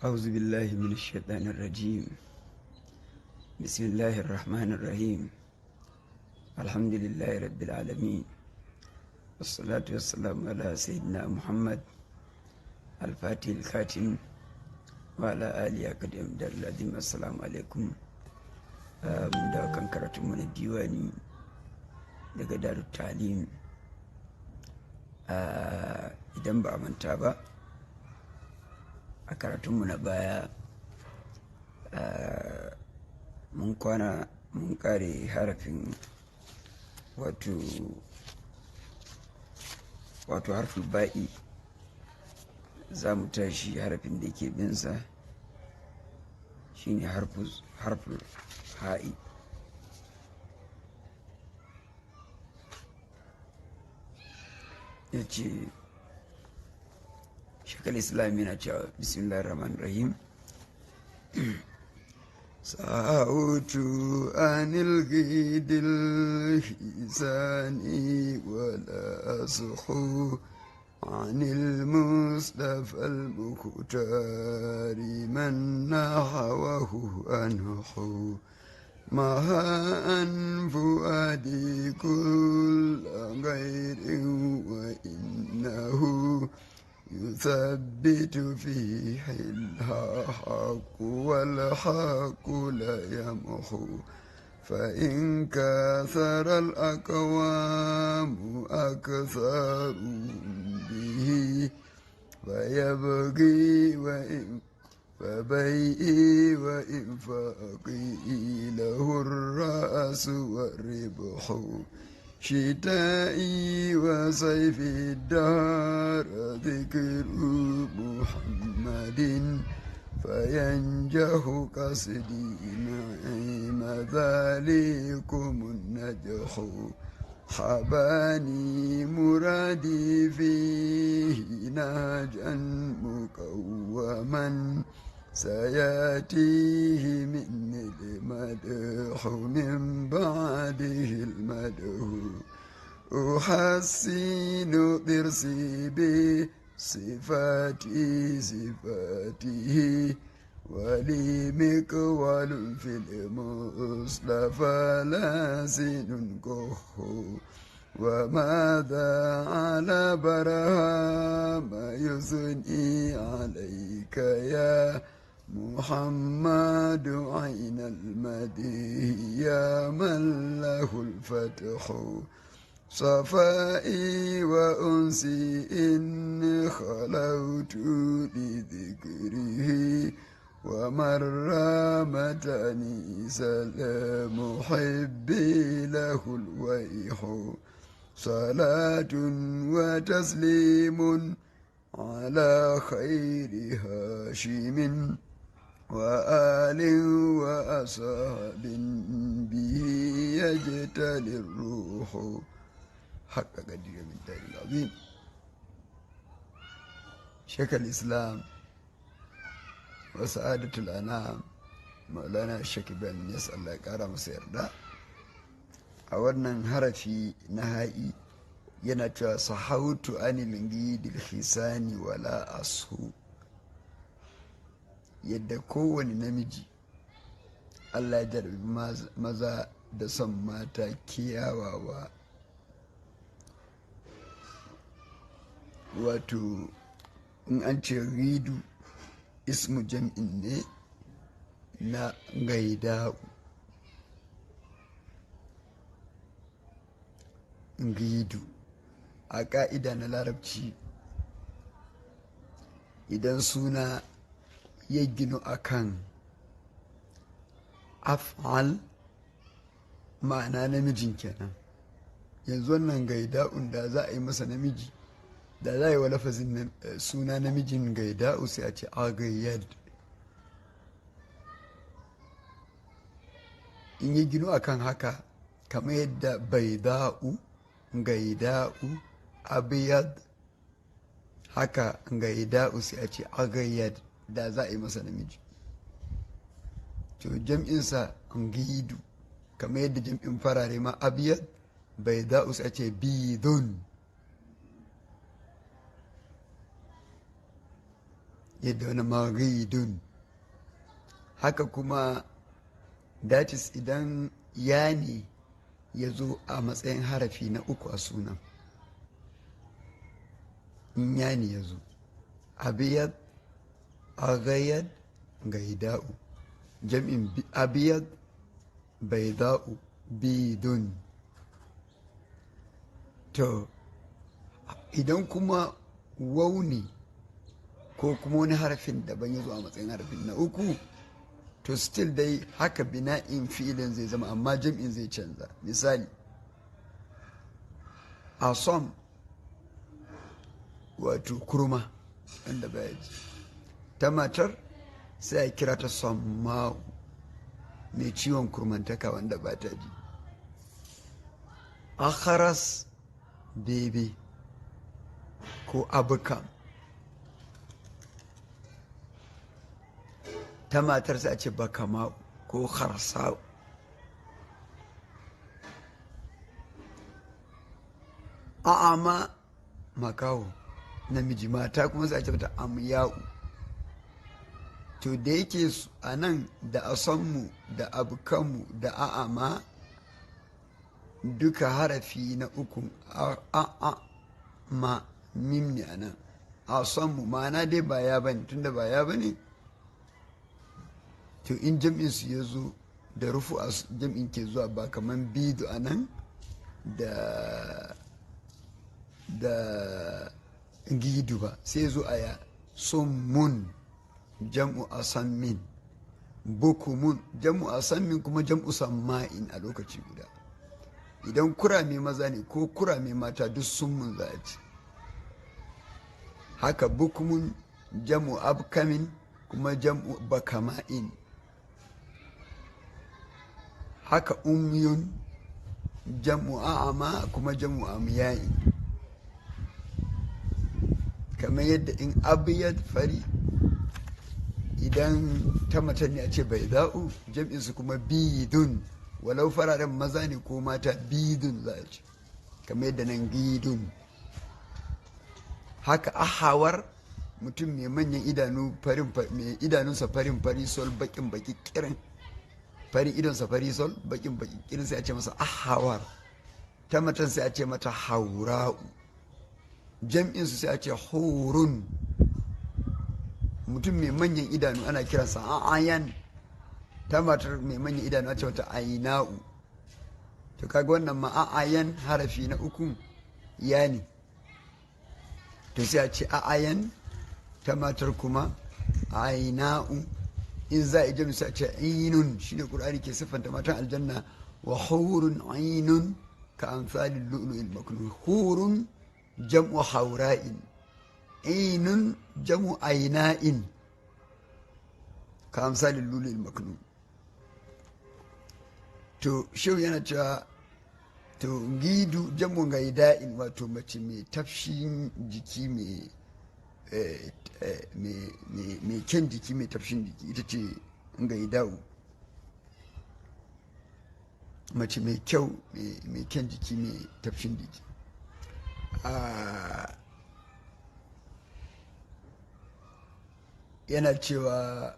أعوذ بالله من الشيطان الرجيم. بسم الله الرحمن الرحيم. الحمد لله رب العالمين، والصلاة والسلام على سيدنا محمد الفاتح الخاتم وعلى آله أقدم دار العظيم. السلام عليكم. Mun dawo kan karatunmu na diwani daga Darut Talim. Idan ba a manta ba, a karatunmu na baya mun kwana mun kare harafin wato harfin ba'i. Za mu tashi harafin da ke binsa, shine harfin ha'i. Ya ce Shekal Islam yana cewa, bismillahir rahmanir rahim: سعوت عن الغيد الحسان ولا أسخو عن المصطفى المختار من نحوه أنحو مها عن فؤادي كل غير، وإنه يثبت فيه الحق والحق لا يمحو. فإن كثر الأقوام أكثر به فيبغي وإن فبيئي وإنفاقي له الرأس والربح. شتائي وصيف الدار ذكر محمد فينجح قصدي، نعيم ذلكم النجح. حباني مرادي فيه نهجا مقوما، سياتيه مني المدح من بعده المدح. أحسن ضرسي بصفاتي صفاته، ولي مكوال في المصطفى لازن كه. وماذا على برهام يثني عليك يا محمد عين المديه يا من له الفتح. صفائي وأنسي إن خلوت لذكره، ومن رامتني سلام حبي له الويح. صلاة وتسليم على خير هاشم وآل وأصحاب به يجتلي الروح. حق قدر من دار العظيم. شيخ الإسلام وسعادة الأنام Maulana Sheikh Ibrahim Inyas, Allah ya kara masa yarda, a wannan harafi na ha'i yana cewa: sahautu anil gidil hisani wala ashu. Yadda kowane namiji Allah ya jarabi maza da son mata kiyawawa, wato in an ce ridu ismu jam'in ne na gaida'u, ridu a ƙa'ida na Larabci, idan suna ya ginu akan af'al, ma'ana namijin kenan. Yanzu wannan gaida'un da za a yi masa namiji, da za a yi wa lafazin suna namijin gaida'u, sai a ce agayyad. In yi ginu akan haka, kamar yadda baida'u, gaida'u, abiyad, haka gaida'u sai a ce agayyad da za a yi masa namiji. To jam'insa gidu, kamar yadda jam'in farare ma abiyad, baida'u sai a ce bidun. Yadda wani maghidun. Haka kuma that is idan ya ne ya zo a matsayin harafi na uku a sunan. In ya ne ya zo abiyad, agayad, gaida'u, jam'in abiyad, baida'u, bidun. To idan kuma wauni ko kuma wani harafin daban ya zo a matsayin harafin na uku, to still dai haka bina'in fi'ilin zai zama, amma jam'in zai canza. Misali asom, wato kurma wanda baya ji, ta matar sai a kira ta samma'u, mai ciwon kurmantaka wanda ba ta ji. Akharas, bebe ko abukam, ta matar sai a ce bakama ko kharsa'u. A'ama, makaho namiji, mata kuma sai a ce mata amya'u. To da yake a nan da asanmu da abukanmu da a'ama duka harafi na uku a ma mim ne a nan. Asanmu ma'ana dai ba ya bane, tunda ba ya bane, to in jam'in su ya zo da rufu a jam'in ke zuwa, ba kaman bidu a nan da gidu ba, sai zo a ya summun jam'u asammin, bukumun jam'u asammin, kuma jam'u samma'in a lokaci guda. Idan kurame maza ne ko kurame mata duk summun za a ci. Haka bukumun jam'u abkamin kuma jam'u bakama'in. Haka umyun jam'u a'ama kuma jam'u amya'in. Kamar yadda in abiyad fari, idan ta mace ne a ce bai za'u, jam'insu kuma bidun, walau fararen maza ne ko mata bidun za a ce, kamar yadda nan gidun. Haka ahawar, mutum mai manyan idanu farin, mai idanunsa farin fari sol bakin baki kirin, farin idonsa fari sol bakin baki kirin, sai a ce masa ahawar. Ta matan sai a ce mata haura'u, jam'insu sai a ce hurun. Mutum mai manyan idanu ana kiransa a'ayan, ta matar mai manyan idanu a ce mata aina'u. To kaga wannan ma a'ayan harafi na uku ya ne, to sai a ce a'ayan, ta matar kuma aina'u. In za a jami sai a ce ainun, shine Qur'ani ke siffanta matan aljanna, wa hurun ainun ka amsalil lu'lu'il maknun. Hurun jam'u haura'in, ainun jam'u aina'in, ka amsalin lulul maknun. To shehu yana cewa to gidu jam'u gaida'in, wato mace mai tafshin jiki, mai kyan jiki, mai tafshin jiki, ita ce gaida'u, mace mai kyau, mai kyan jiki, mai tafshin jiki. Yana cewa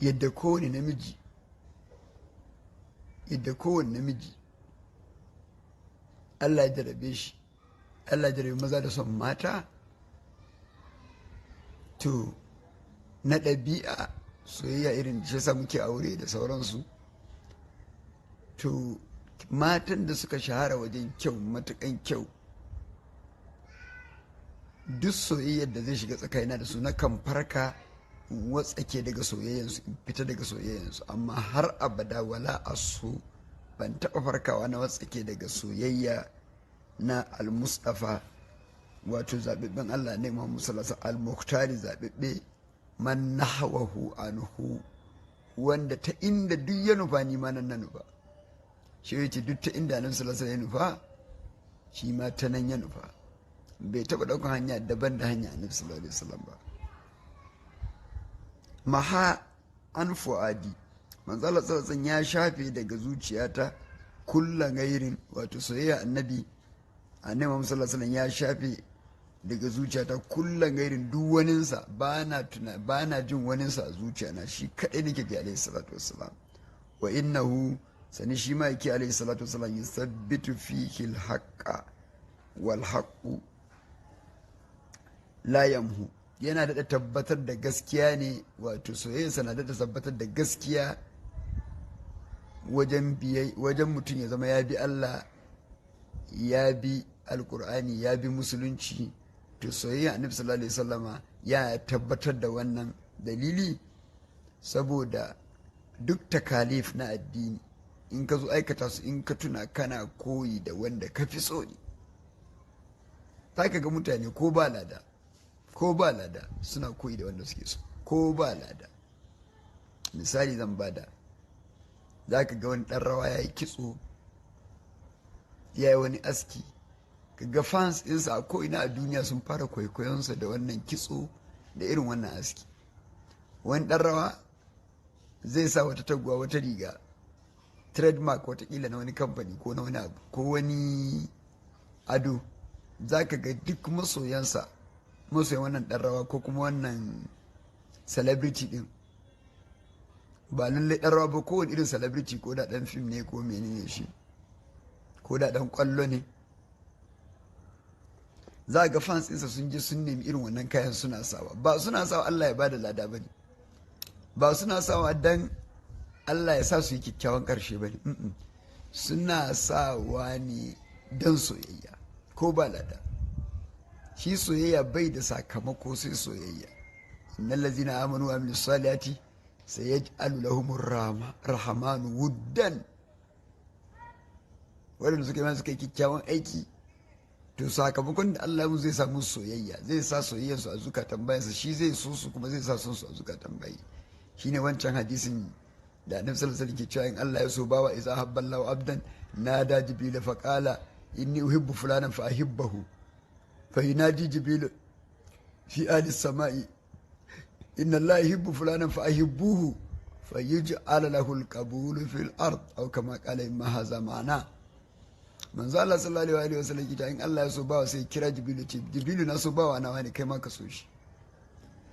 yadda kowane namiji, yadda kowane namiji Allah ya jarabe shi, Allah ya jarabe maza da son mata, to na ɗabi'a soyayya irin shi yasa muke aure da sauransu. To matan da suka shahara wajen kyau, matukan kyau, duk soyayyar da zai shiga tsakanina da su na kan farka in watsake daga soyayyansu, in fita daga soyayyansu, amma har abada wala asu ban taɓa farkawa na watsake daga soyayya na al-Mustafa, wato zaɓaɓɓen Allah ne Muhammad sallallahu alaihi wasallam, al-Muhtari zaɓaɓɓe, man nahwahu anhu, wanda ta inda duk ya nufa ni ma nan na nufa. Shi yace duk ta inda Annabi sallallahu alaihi wasallam ya nufa shi ma ta nan ya nufa, bai taɓa ɗaukan hanya daban da hanya Annabi sallallahu alaihi wasallam ba. Maha an fu'adi, Manzo Allah sallallahu alaihi ya shafe daga zuciyata kulla gairin, wato soyayya annabi annabi Muhammad sallallahu alaihi ya shafe daga zuciyata kulla gairin, duk waninsa bana tuna, bana jin waninsa a zuciyana, shi kadai nake ji alaihi salatu wassalam. Wa innahu, sani shi ma yake alaihi salatu wassalam, yusabbitu fihi alhaqqa wal haqqu la yamhu, yana daɗa tabbatar da gaskiya ne, wato soyayyarsa na daɗa tabbatar da gaskiya wajen wajen mutum ya zama ya bi Allah, ya bi alkur'ani, ya bi musulunci. To soyayya annabi sallallahu alaihi wasallama ya tabbatar da wannan dalili, saboda duk takalif na addini in ka zo aikata su, in ka tuna kana koyi da wanda ka fi so ne, za ka ga mutane ko ba lada, ko ba lada suna koyi da wanda suke so, ko ba lada. Misali zan bada, za ka ga wani ɗan rawa ya yi kitso, ya yi wani aski, ka ga fans ɗinsa a ko'ina a duniya sun fara kwaikwayonsa da wannan kitso da irin wannan aski. Wani ɗan rawa zai sa wata taguwa, wata riga trademark watakila na wani kamfani ko na wani abu ko wani ado, za ka ga duk masoyansa, masoyan wannan ɗan rawa ko kuma wannan celebrity ɗin, ba lallai ɗan rawa ba, kowane irin celebrity, ko da ɗan fim ne ko menene shi, ko da ɗan ƙwallo ne, za ga fans ɗinsa sun je sun nemi irin wannan kayan suna sawa. Ba suna sawa Allah ya bada lada ba ne, ba suna sawa dan Allah ya sa su yi kyakkyawan ƙarshe ba ne, suna sawa ne don soyayya, ko ba lada. Shi soyayya bai da sakamako sai soyayya. Innal ladzina amanu wa amilus salihati sayaj'alu lahumur rahmanu wuddan. Waɗanda suka yi suka yi kyakkyawan aiki, to sakamakon da Allah zai samu soyayya, zai sa soyayyarsu a zukatan bayansa, shi zai so su kuma zai sa son su a zukatan bayi. Shine wancan hadisin da Annabi sallallahu alaihi wasallam ke cewa in Allah ya so bawa, iza habballahu abdan nada jibril fa qala inni uhibbu fulanan fa ahibbahu, fa yunadi jibril fi ahli samai inna Allah yuhibbu fulanan fa ahibbuhu, fa yuj'al lahu al-qabulu fil ard aw kama qala imma hadha ma'ana. Manzo Allah sallallahu alaihi wasallam kita in Allah ya so bawa sai kira Jibrilu, ce Jibrilu na so bawa na wani, kai ma ka so shi.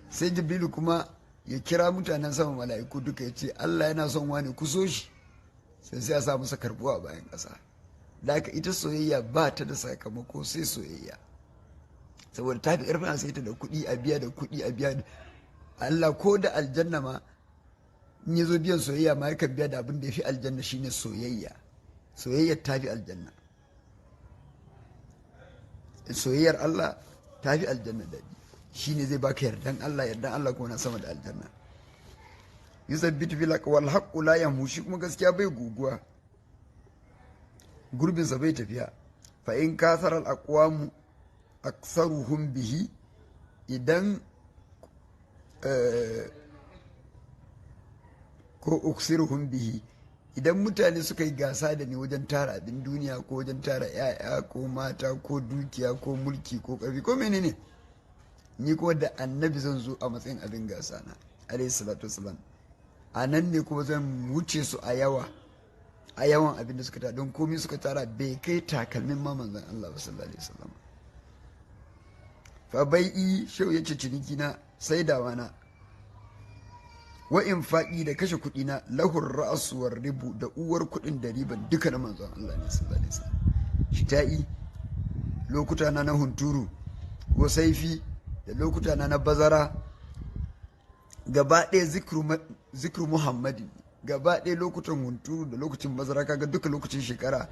Sai Jibrilu kuma ya kira mutanen sama, mala'iku duka, ya ce Allah yana son wani, ku so shi. Sai a sa masa karbuwa bayan ƙasa. Da haka ita soyayya ba ta da sakamako sai soyayya, saboda ta fi ƙarfin a sai ta da kuɗi, a biya da kuɗi, a biya Allah ko da aljanna ma. In ya zo biyan soyayya ma yakan biya da abin da ya fi aljanna, shine soyayya. Soyayyar ta fi aljanna, soyayyar Allah ta fi aljanna daɗi. Shine zai baka yardan Allah, yardan Allah kuma na sama da aljanna. Yusabbitu fil wal haqqu la yamhu, shi kuma gaskiya bai guguwa, gurbin sa bai tafiya. Fa in kasara al aqwamu aksaruhum bihi, idan ko uksiruhum bihi, idan mutane suka yi gasa da ni wajen tara abin duniya ko wajen tara 'ya'ya ko mata ko dukiya ko mulki ko ƙarfi ko menene, ni kuma da annabi zan zo a matsayin abin gasa na alayhi salatu wasalam. A nan ne kuma zan wuce su a yawa, a yawan abin da suka tara, don komai suka tara bai kai takalmin ma manzon Allah ba sallallahu alaihi wasallam. Fa bai'i, shau yace ciniki na, saidawa na, wa infaqi, da kashe kuɗi na, lahur ra'suwar ribu, da uwar kuɗin da riban duka na manzon Allah ne sallallahu alaihi wasallam. Shita'i, lokuta na na hunturu, wa saifi, da lokuta na na bazara, gaba ɗaya zikru Muhammadin. Gaba ɗaya lokutan hunturu da lokacin bazara, kaga duka lokacin shekara,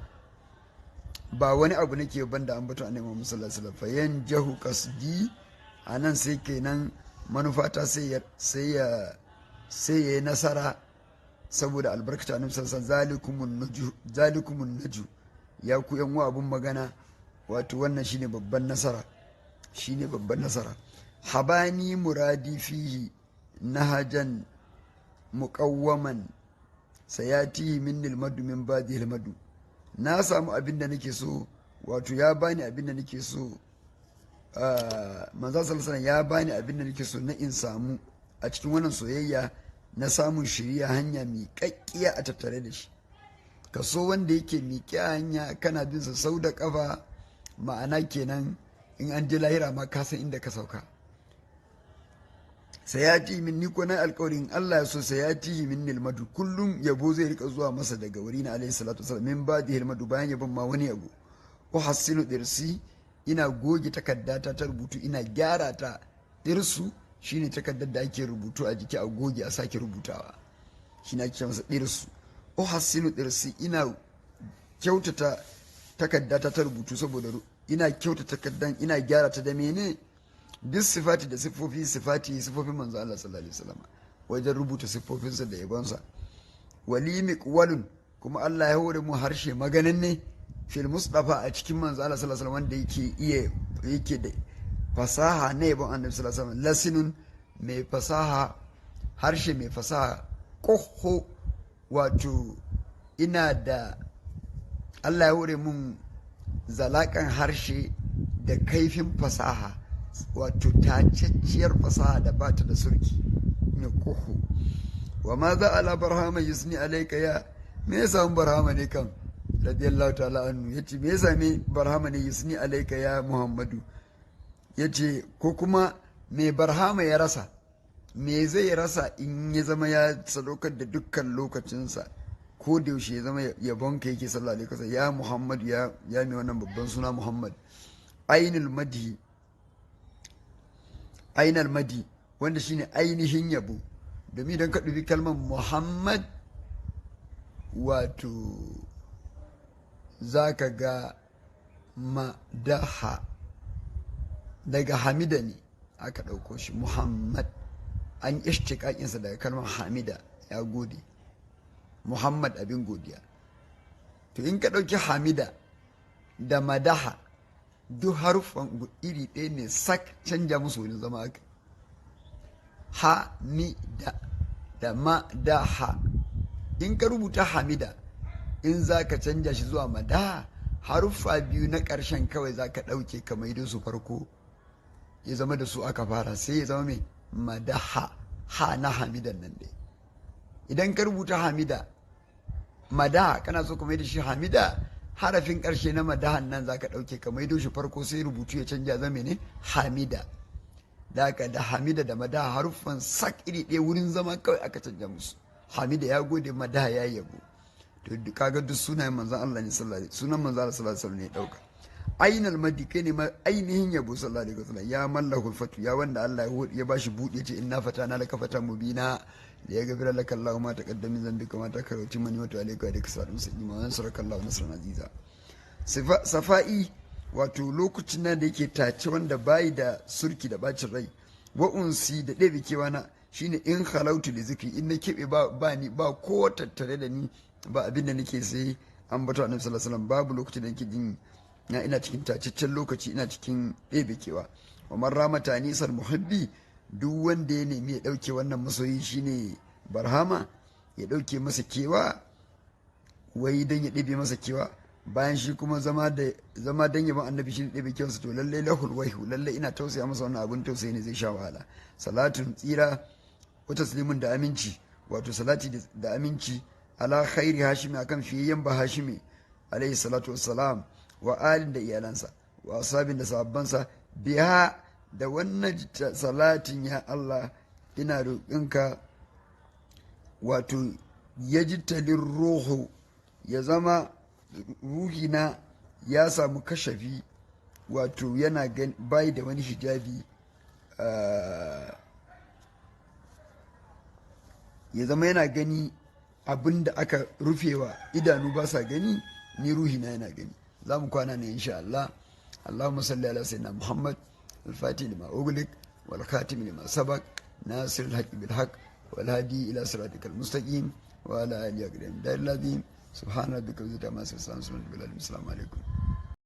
ba wani abu nake banda ambaton annabi Muhammad sallallahu alaihi wasallam. Fa yanjahu qasdi, anan sai kenan manufata sai ya sai ya sai ya yi nasara saboda albarkacin annabi sallallahu alaihi wasallam. Zalikumun naju, ya ku yan uwa, abun magana, wato wannan shine babban nasara, shine babban nasara. Habani muradi fihi nahajan muqawwaman sayatihi minni almadu min ba'di almadu. Na samu abin da nake so, wato ya bani abin da nake so, manzo sallallahu alaihi ya bani abin da nake so na in samu a cikin wannan soyayya. Na samun shiriya, hanya miƙaƙƙiya a tattare da shi. Ka so wanda yake miƙe a hanya, kana bin sa sau da ƙafa, ma'ana kenan in an je lahira ma ka san inda ka sauka. Sayati min ni ko na alƙawarin Allah ya so, sayati min nilmadu, kullum yabo zai rika zuwa masa daga wuri na, alayhi salatu wasallam. Min ba'di hilmadu, bayan yabon ma wani yabo. Uhassinu dirsi, ina goge takaddata ta rubutu, ina gyara ta. Dirsu shine takaddar da ake rubutu a jiki, a goge a sake rubutawa, shine ake masa dirsu. Uhassinu dirsi, ina kyautata takaddata ta rubutu, saboda ina kyautata takaddan, ina gyara ta da mene? Duk sifati da siffofi, sifati, siffofin manzo Allah sallallahu alaihi wasallam, wajen rubuta siffofinsa da yabonsa. Walimi walun, kuma Allah ya hore mu harshe maganin ne fil mustafa, a cikin manzo Allah sallallahu alaihi wasallam, wanda yake iya, yake da fasaha na yabon annabi sallallahu alaihi wasallam. Lasinun, mai fasaha, harshe mai fasaha. Koho, wato ina da, Allah ya hore mun zalakan harshe da kaifin fasaha, wato tacacciyar fasaha da bata da surki ne, kuhu. Wa ma za ala Barhama yusni alayka ya, me ya samu Barhama ne kam, radiyallahu ta'ala anhu? Yace me ya sami Barhama ne, yusni alayka ya Muhammadu? Yace ko kuma me Barhama ya rasa? Me zai rasa in ya zama ya sadaukar da dukkan lokacinsa, ko da yaushe ya zama yabonka yake, sallallahu alaihi wasallam, ya Muhammadu, ya mai wannan babban suna Muhammad? Ainul madhi, ainal madi, wanda shine ainihin yabo. Domin idan ka dubi kalmar Muhammad, wato za ka ga madaha, daga hamida ne aka ɗauko shi. Muhammad an ishtiƙaƙinsa daga kalmar hamida, ya gode. Muhammad, abin godiya. To in ka ɗauki hamida da madaha, duk haruffan iri ɗaya ne sak, canja musu wani zama aka. Hamida da madaha, in ka rubuta hamida, in za ka canja shi zuwa madaha, haruffa biyu na ƙarshen kawai za ka ɗauke ka maido su farko, ya zama da su aka fara, sai ya zama mai madaha, ha na hamidan nan dai. Idan ka rubuta hamida, madaha, kana so ka maida shi hamida, harafin ƙarshe na madahan nan za ka ɗauke ka maido shi farko, sai rubutu ya canja zama ne hamida. Da haka da hamida da madaha haruffan sak iri ɗaya, wurin zama kawai aka canja musu. Hamida ya gode, madaha ya yabo. To kaga duk sunayen manzon Allah ne sallallahu alaihi, sunan manzon Allah sallallahu alaihi wasallam ne dauka. Ainal madi, kai ne ma ainihin yabo, sallallahu alaihi wasallam. Ya mallahu fatu, ya wanda Allah ya bashi buɗe, ce inna fatana laka fata mubina da ya gafira laka Allahu ma taqaddama min dhanbika ma ta'akhkhara wa man yatu alayka wa yadika sa'im wa yansuraka Allahu nasran aziza. Safa'i, wato lokacin nan da yake tace, wanda bayi da surki da bacin rai, wa unsi, da ɗebe kewa na, shine in khalautu li zikri, in na keɓe ba ni ba ko tattare da ni, ba abin da nake sai an bato annabi sallallahu alaihi wasallam. Babu lokacin da nake jin na ina cikin tacaccen lokaci, ina cikin ɗebe kewa. Wa man ramata nisar muhibbi, duk wanda ya nemi ya ɗauke wannan masoyi, shine Barhama, ya ɗauke masa kewa, wai dan ya ɗebe masa kewa, bayan shi kuma zama da zama dan yabon annabi shi ne ɗebe kewansa, to lallai lahul waihu, lallai ina tausaya masa, wannan abun tausayi ne, zai sha wahala. Salatun, tsira, wa taslimun, da aminci, wato salati da aminci, ala khairi Hashimi, akan fiyayyen ba Hashimi, alaihi salatu wassalam, wa alin, da iyalansa, wa ashabin, da sahabbansa. Biha, da wannan salatin, ya Allah ina roƙinka, wato ya ji talin ruhu, ya zama ruhina ya samu kashafi, wato yana bai da wani hijabi, ya zama yana gani abin da aka rufewa idanu ba sa gani, ni ruhina yana gani. Za mu kwana ne insha Allah. Allahumma salli ala sayyidina Muhammad al-Fatih lima ughliq wal khatim lima sabaq nasir al-haqq bil haqq wal hadi ila siratikal mustaqim wa ala alihi wa sahbihi. Subhana rabbika rabbil izzati amma yasifun. Assalamu alaikum.